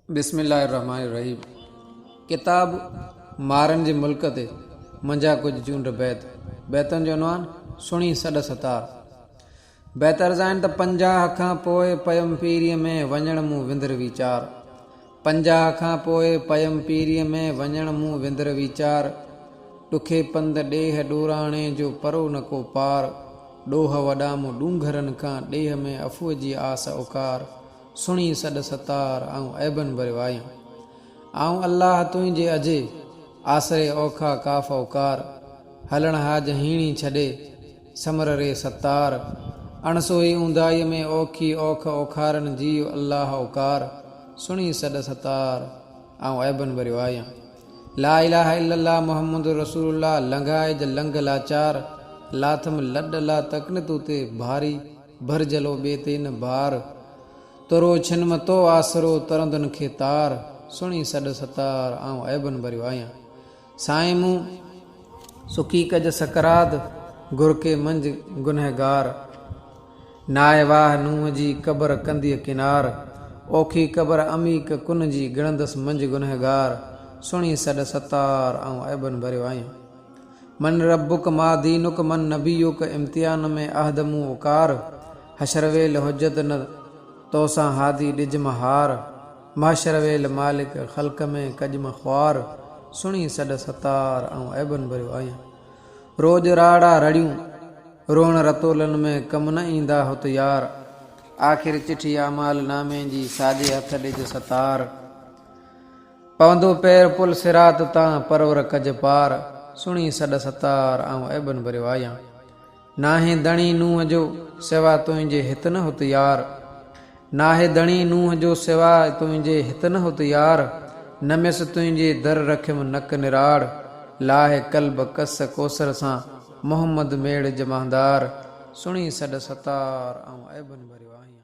بسم الله الرحمٰن الرحيم ڪتاب مارن جي ملڪ تي منجهان ڪجهه چونڊ بيت بيتن جو عنوان سڻي سڏ ستار بيت عرض آهن ته 50 کان پوء پيم پيريء ۾ وڃڻ مون وندر ويچار 50 کان پوء پيم پيريء ۾ وڃڻ مون وندر ويچار ڏکي پنڌ ڏيهه ڏوراڻي جو پرو نه ڪو پار ڏوهه وڏا مون ڏونگهرن کان ڏيهه ۾ عفو جي آس اڪار سڻي سڏ ستار، آئون عيبن ڀريو آهيان. آئون الله تنهنجي اجهي، آسري اوکا ڪاف اوڪار. هلڻ هاج هيڻي ڇڏي، سمر ري ستار. اڻ سوهي اونداهيء ۾ اوکي اوک اوکارن جيء الله اوڪار. سڻي سڏ ستار، آئون عيبن ڀريو آهيان. لا اله الا الله محمد رسول الله لنگهائج لنگهه لاچار. لاٿم لڏ لا تقنطو تي ڀاري. ڀرجهلو ٻئي تي نه بار. ترو ڇن م تو آسرو ترندن کي تار. سڻي سڏ ستار آئون عيبن ڀريو آهيان. سائين مون سڪي ڪج سڪرات گرڪي منجهه گنهگار. ناهي واهه نوح جي قبر ڪنڌيء ڪنار. اوکي قبر عميق ڪن جي ڳڻندس منجهه گنهگار. سڻي سڏ ستار آئون عيبن ڀريو آهيان. من ربک ما دينک من نبيک امتحان ۾ عهد مون اڪار، حشر ويل حجت نه توسان هادي ڏج م هار، محشر ويل مالڪ خلق ۾ ڪج م خوار، سڻي سڏ ستار آئون عيبن ڀريو آهيان. روڄ راڙا رڙيون روئڻ رتولن ۾ ڪم نه ايندا هت يار، آخر چٺي اعمال نامي جي ساڄي هٿ ڏج ستار. پوندو پير پل صراط تان پرور ڪج پار، سڻي سڏ ستار آئون عيبن ڀريو آهيان. ناهي ڌڻي نوح جو سوا تنهنجي هت نه هت يار. ناهي ڌڻي نوح جو سوا تنهنجي هت نه هت يار، نميس تنهنجي در رکيم نڪ نراڙ، لاهه قلب ڪس ڪوثر سان محمد ميڙ جماندار، سڻي سڏ ستار آئون عيبن ڀريو آهيان.